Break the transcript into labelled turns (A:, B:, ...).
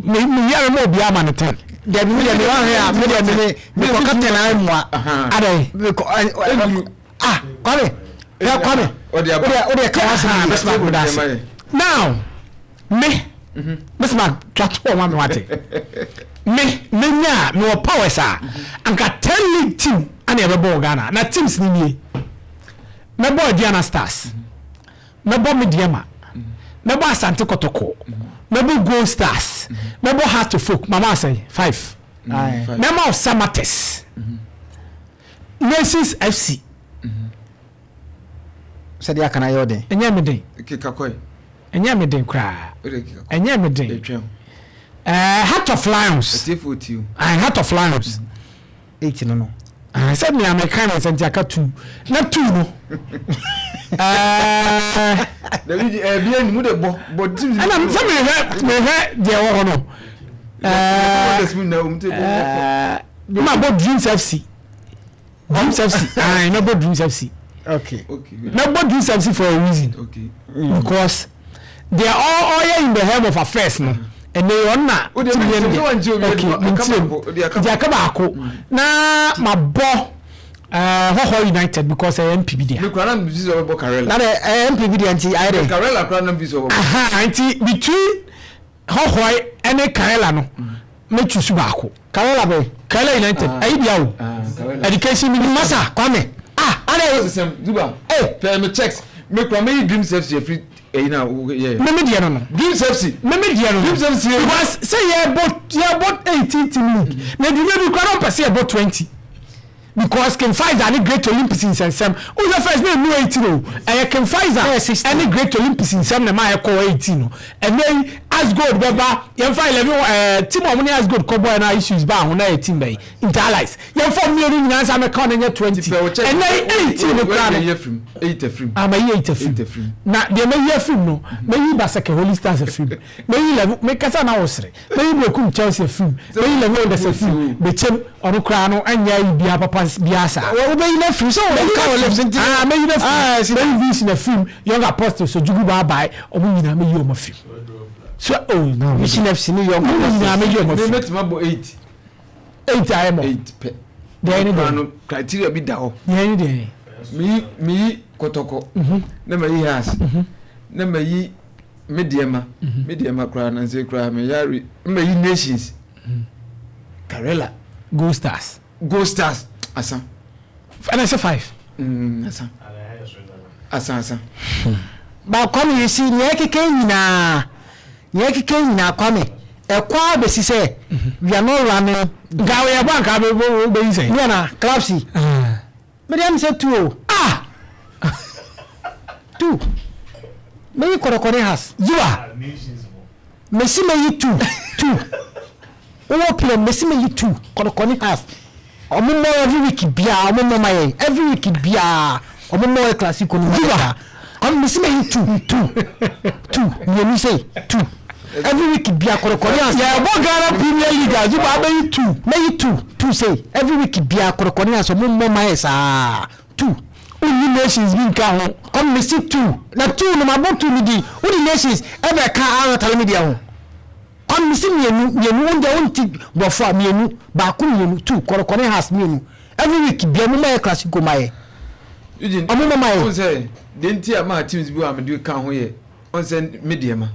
A: Me yare ma obiara ma no 10.
B: Dabi, mi deɛ mi wa hwɛ a, mi deɛ mi kɔ ka 10 ayi mua.
A: Adɛn?
B: Mi kɔ ɛ, ah, Kwame, hwɛ Kwame, o deɛ ka wa sɛ mi.
A: Bismarck, mi da ase. Now me, Bismarck, twa to ɔma mi wate. Me nya a, me wɔ powers a, anka 10 league team ana yɛbɛbɔ wɔ Ghana. Na teams ni nie. Mɛbɔ Aduana Stars. Mɛbɔ Medeama. Mɛbɔ Asante Kɔtɔkɔ. Mɛbɔ Gold Stars. Mɛbɔ Heart of Folk. Mama asɛn five. Mɛma Samartex. Nations FC.
B: Sɛdeɛ aka na yɛ ɔden.
A: Ɛnyɛ me den. Ɛnyɛ me den koraa. Ɛnyɛ me den. Heart of Lions. Heart of Lions.
B: 8 no.
A: Sɛ nea meka no sɛ nti aka two na two no. Ɛna sɛ mehwɛ deɛ ɛwɔ hɔ no. Ma bɔ Dreams FC. Dreams FC. Ayi, mɛbɔ Dreams FC. Mɛbɔ Dreams FC for a reason. Because they are all in the helm of affairs no. Ɛnɛ yɛ ɔna team yɛn deɛ, okay, ntirim deɛ aka baako na ma bɔ Hohoe United because ɛyɛ NPB deɛ.
B: Na de ɛyɛ NPB deɛ, nti ayɛ dɛ.
A: Nti between Hohoe ɛne Karela no, mɛ choose baako.
B: Karela bɛ.
A: Karela United ɛyi bia o, education minister.
B: Masa Kwame, ah,
C: ade. Zuba, pɛɛ mi checks mi kura mi yi Dreams FC efiri ɛyi na yɛ.
A: Mímí deɛ no.
C: Dreams FC.
A: Mímí deɛ no.
C: Dreams FC.
A: Because sɛ yɛbɔ 18 team league na edwuma bi kura na ɔmpɛ sɛ yɛbɔ 20 because King Faisal ne Great Olympics nsɛnsɛm o, sɛ first na emu 18 o, ɛyɛ King Faisal ɛne Great Olympics nsɛm na ɛma ɛkɔ 18 no. Ɛnɛ yi Asgold bɛba, yɛmfa 11 team a wɔn ne Asgold kɔ bɔ ɛna issues ba ho na yɛ team bɛyi Inter Allies, yɛmfa mmienu nyinaa nsa mɛka ɔno nyɛ 20. Ɛnɛ yi 18 no kura no ama yi 8 afirim, na deɛ mɛyi afirim no, mɛyi Basake Holy Stars afirim, mɛyi 11 mɛkasa na wɔsere, mɛyi Berekum Chelsea afirim, mɛyi 11 Wonders afirim, Bɛkyɛm ɔno koraa no ɛnyɛ ayi bia papa bia saa.
B: Wobɛyi no afiri sɛ wɔka wɔ lips nti.
A: Ah, mɛyi no afirim, mɛyi Vision afirim, Young Apostles, Ojugu Baabae, ɔmo nyinaa mɛyi ɔmo afirim so, oh no.
B: Vision FC ne Young
A: Apostles nyinaa mɛyi ɔmo afirim.
C: Mɛtuma bɔ 8.
A: 8 ayɛ mɔ.
C: 8 pɛ.
A: Deɛ ne deɛ
C: no criteria bi da hɔ.
A: Deɛ ne deɛ.
C: Miyi Kɔtɔkɔ na ma yi Hearts na ma yi Medeama koraa na nse koraa ma yare ma yi Nations, Karela.
A: Gold Stars.
C: Gold Stars asa.
A: Ɛna sɛ five.
C: Asa asa asa.
B: Ba Kwame, you see, nea ɛkeka nyinaa, Kwame, ɛkɔ a bɛsi sɛ we are not running.
A: Nka yɛ bɔ anka bɛ bɛ yi sɛ.
B: Mi ana club si mi deɛ mi sɛ two o.
A: Ah.
B: Two, meyi Kɔtɔkɔ ne Hearts.
A: Zuba.
B: Mesi meyi two two, wowɔ pm, mesi meyi two, Kɔtɔkɔ ne Hearts. Ɔmo mɔ every week biara, ɔmo mɔ ma yɛn every week biara, ɔmo mɔ yɛ classico no ma yɛ. Ɔmo mesi meyi two two two, mmienu sɛ two every week biara, Kɔtɔkɔ ne Hearts.
A: Yɛ bɔ Ghana Premier League a, Zuba abɛyi two.
B: Meyi two two sɛ every week biara, Kɔtɔkɔ ne Hearts, ɔmo mɔ ma yɛ saa, two.
A: Wonni Nations bi nka ho.
B: Kɔm mesi two na two no ma bɔ two no di wodi Nations ɛbɛ ka awɔtale mi deɛ ho. Kɔm mesi mmienu mmienu, wɔn deɛ wɔn ti borɔfo a, mmienu baako mmienu two, Kɔtɔkɔ ne Hearts mmienu every week bia, ɔmo ma yɛ classico ma yɛ.
C: Eugene.
B: Ɔmo mɔ ma yɛ.
C: Ɔn sɛ deɛ nti a maa teams bi wɔ a mede ka ho yɛ, ɔn sɛ Medeama.